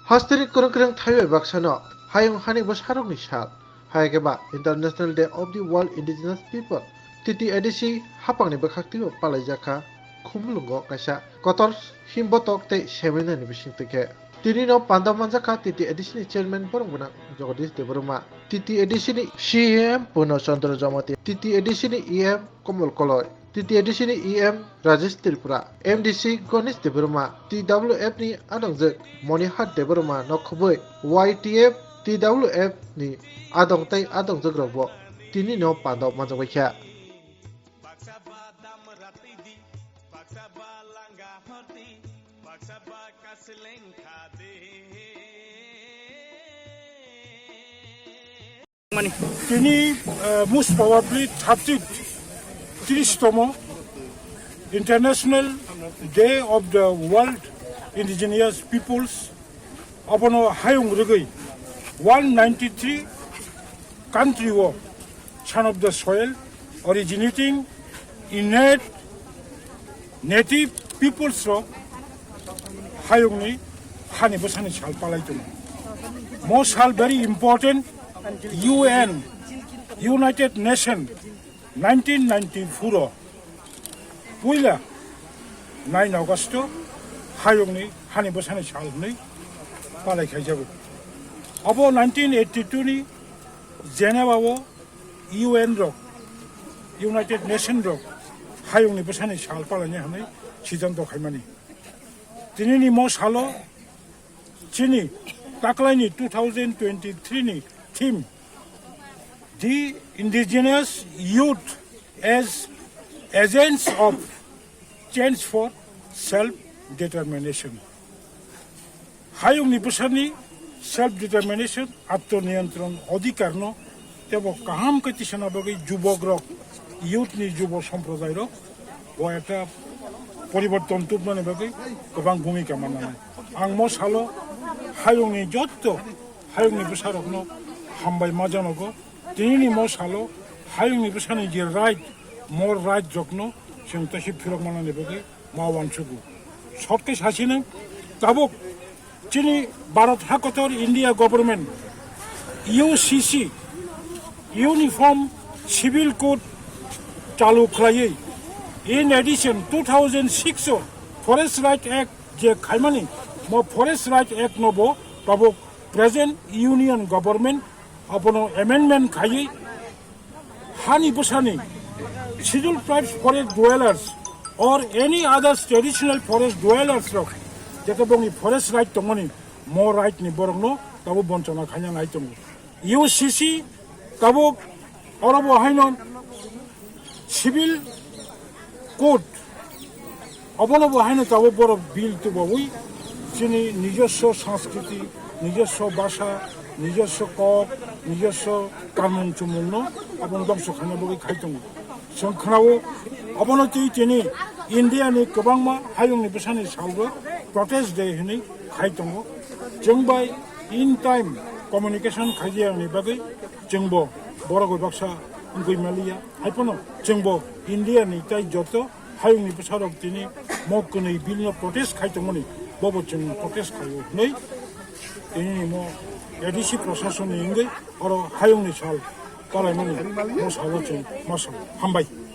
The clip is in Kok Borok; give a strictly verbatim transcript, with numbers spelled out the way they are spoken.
Hasteni kwrwng kwrwng thaibai baksano hayung hani bwsarokni sal, hai khe ba International Day of the World Indigenous People, T T A D C hapangni bwkhaktwibo palaijak kha Khumulwngo kaisa kotor himbotok tei seminarni bisingtwi khe. Tinino panda manjak kha T T A D C ni chairman borok gwnang Jagadish Debbarma, T T A D C ni C E M Purno Chandra Jamatia, T T A D C ni E M Komol Koloi, T T A D C ni E M Rajesh Tripura, M D C Ganesh Debbarma, T W F ni adongjwk Monihar Debbarma no khobwi Y T F, T W F ni adong tei adongjwkrokbo tinino panda manjakbaikha. Mani. Tini, uh, most probably thirty, tris tomo International Day of the World Indigenous Peoples abono hayung rwgwi one ninety three country o Son of the Soil originating in native peoples rok hayungni hani bwsani sal palai tongo. Mo sal very important. U N, United Nation, nineteen ninety-four o puila nine August o hayungni hani bwsani sal hwnwi palai khaijago. Abo nineteen eighty-two ni Geneva o U N rok, United Nation rok hayungni bwsani sal palaini hwnwi siddhanto khaimani. Tinini mo salo chini taklaini two thousand twenty-three ni theme, the indigenous youth as agents of change for self determination. Hayungni bwsarni self determination, atmoniyontron odhikarno tebo kaham khe tisana bagwi jubokrok, youth ni jubo somprodairok bo ekta poriborton tubnani bagwi kwbang bhumika mannai. Ang mo salo hayungni jotto hayungni bwsarokno hambai ma janogo. Tinini mo salo hayungni bwsani je right, more right rokno chwng taisik phirok manani bagwi ma uansugo. Short khe sasino, tabuk chini Bharat hakotor India government U C C, Uniform Civil Code chalu khlaiwi, in addition two thousand six o Forest Right Act je khaimani, mo Forest Right Act no bo tabuk present Union Government abono amendment khaiwi hani bwsani Scheduled Tribes forest dwellers or any other traditional forest dwellers rok jete bongni forest right tongmani, mo right ni borokno tabuk bonchona khaina nai tongo. U C C tabuk oro bo haino civil code obono bo haino tabuk borok bill tubawi chini nijoswo sanskriti, nijoswo basa, nijoswo kok, nijoswo kanun chumungno abono dongso khaina bagwi khai tongo. Chwng khwnao obono twi tini India ni kwbangma hayungni bwsani salbo protest day hwnwi khai tongo. Chwng bai in time communication khaijayani bagwi chwngbo borok bai baksa wngwi maliya. Haiphano chwngbo India ni tai joto hayungni bwsarok tini mo kwnwi bill no protest khai tongmani, bobo chwng protest khaio hwnwi tini mo A D C prasasonni wngwi oro hayungni sal kalaimani mo salo chwng ma sao. Hambai.